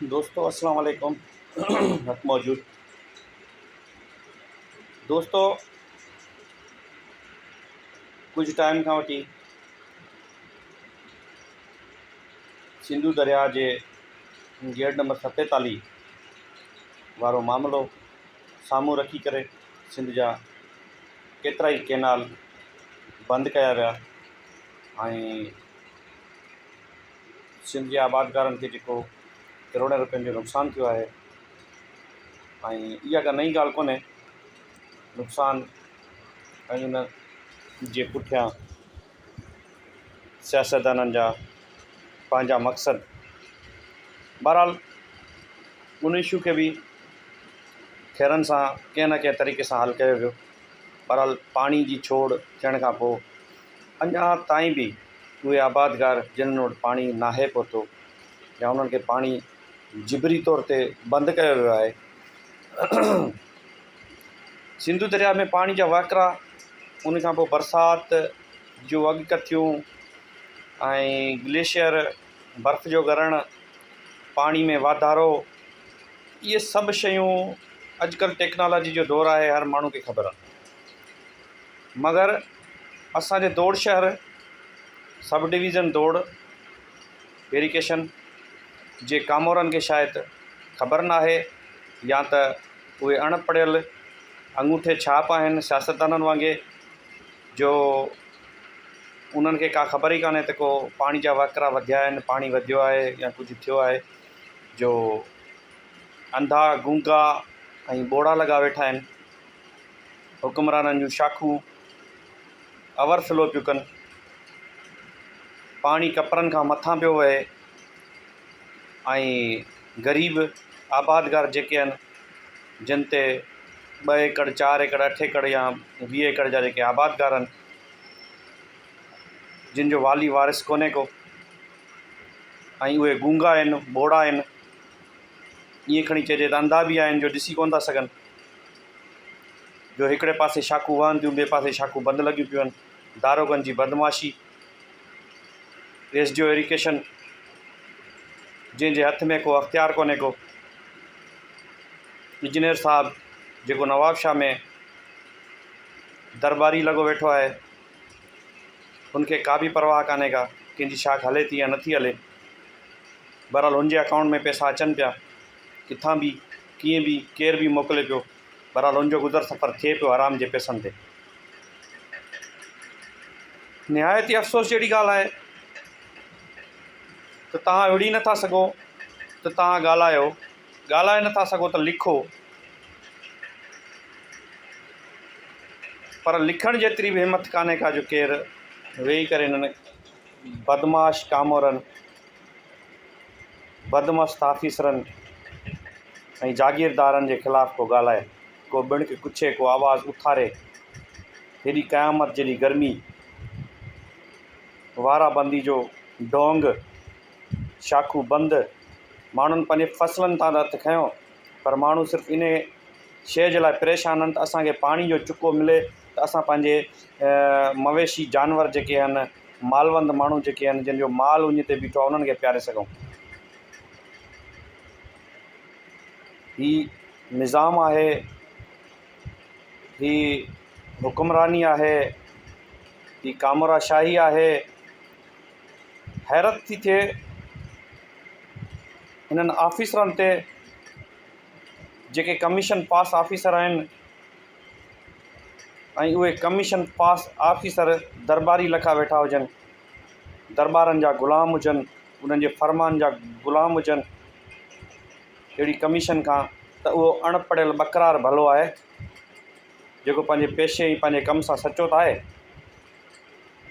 دوستو اسلام عليڪم حق موجود دوستو ڪجهه ٽائيم کان وٺي سنڌو درياء جي گيٽ نمبر 47 وارو معاملو سامهون رکي ڪري سنڌ جا ڪيترا ئي ڪينال بند ڪيا ويا ۽ سنڌ جي آبادگارن کي جيڪو ڪروڙين روپين جو نقصان ٿيو آهي ۽ اها ڪا نئين ڳالهه ڪونهي نقصان ۽ ان جي پٺيان سياستدانن جا پنهنجا مقصد بهرحال ان اشو کي به خيرن سان ڪنهن نه ڪنهن طريقي سان حل ڪيو ويو بهرحال پاڻي جي ڇوڙ ٿيڻ کان پوء اڃا تائين به اهي آبادگار جن وٽ پاڻي ناهي پهتو يا انهن کي پاڻي جبري طور تي بند ڪيو ويو آهي. سنڌو درياء ۾ پاڻي جا وهڪرا ان کان پوء برسات جون اڳڪٿيون ۽ گليشيئر برف جو ڳرڻ پاڻي ۾ واڌارو اهي سڀ شيون اڄڪلهه ٽيڪنالاجي جو دور آهي هر ماڻهو کي خبر آهي. مگر اسان جي دوڙ شهر سب ڊويزن دوڙ ايريگيشن جي ڪامورن کي شايد خبر ناهي يا ته اهي اڻ پڙهيل انگوٺي ڇاپ آهن سياستدانن وانگي جو انهن کي ڪا خبر ئي ڪانهي ته ڪو پاڻي جا وهڪرا وڌيا آهن پاڻي وڌيو آهي يا ڪجهه ٿيو آهي جو انڌا گونگا ۽ ٻوڙا لڳا ويٺا آهن. حڪمرانن جون شاخون اوور فلو پيون ڪن، پاڻي ڪپرن کان مٿان پيو وهي ۽ غريب آبادگار جيڪي آهن جن تي ٻه ايڪڙ، چار ايڪڙ، اٺ ايڪڙ يا 20 ايڪڙ جا جيڪي آبادگار آهن جن جو والي وارث ڪونهي ڪو ۽ اهي گونگا آهن، ٻوڙا آهن، ائين کڻي چئجي ته انڌا به آهن جو ڏسي ڪونه ٿا سگهن. جو هڪڙي پاسي شاخون وهن ٿيون ٻئي پاسي شاخون بند لڳيون پيون آهن داروغن جي بدمعاشي ايس ڊي او ايريگيشن جنهن جي هٿ ۾ ڪو اختيار ڪونهي ڪو انجنيئر صاحب جيڪو نواب شاهه ۾ درباري لڳو ويٺو آهي ان کي ڪا به پرواهه ڪانهي ڪا ڪنهن جي شاخ هلي ٿي يا نٿي هلي بهرحال هن جي اڪائونٽ ۾ پئسا اچن پيا ڪٿان به ڪيئن به ڪير به موڪلي پيو بهرحال هن جو گذر سفر ٿئي پيو حرام جي پئسن تي. نهايت ئي افسوس جهڙي ڳالهه آهي ته توهان وڙهي نٿا سگهو ته توهان ڳالهايو، ڳالهائي نٿا سگهو ته لکو، پر لکڻ جيتري به همٿ ڪانهي ڪا جو ڪير ويهي ڪري هنن بدمعاش ڪامورن بدمست آفيسرن ۽ جاگيردارن جي خلاف ڪو ڳالهائي، ڪو ٻڻڪ ڪڇي، ڪو آواز اٿاري. هيڏي قيامت جيڏي گرمي، وارا بندي جو ڍونگ، شاخون بند، ماڻهن پنهنجي فصلن تان ته هٿ کنيو پر ماڻهو صرف انهي شيء جي لاء پريشان آهن ته اسان کي پاڻي جو چڪو ملي ته اسان پنهنجي مويشي جانور جيڪي آهن مالوند ماڻهو جيڪي آهن جن جو مال اڃ تي بيٺو آهي انهن کي پياري سگهون. هي نظام آهي، هي حڪمراني آهي، هي ڪامورا شاهي آهي. حيرت ٿي ٿئي انهن آفيسرن تي جيڪي ڪميشن پاس آفيسر آهن. ۽ اهي ڪميشن پاس آفيسر درٻاري لکا ويٺا هجن، درٻارن جا غلام هجن، انهن جي فرمان جا غلام هجن، اهڙي ڪميشن کان ته اهو اڻ پڙهيل ٻڪرار ڀلو آهي، جيڪو پنهنجي پيشي ۽ پنهنجي ڪم سان سچو ته آهي.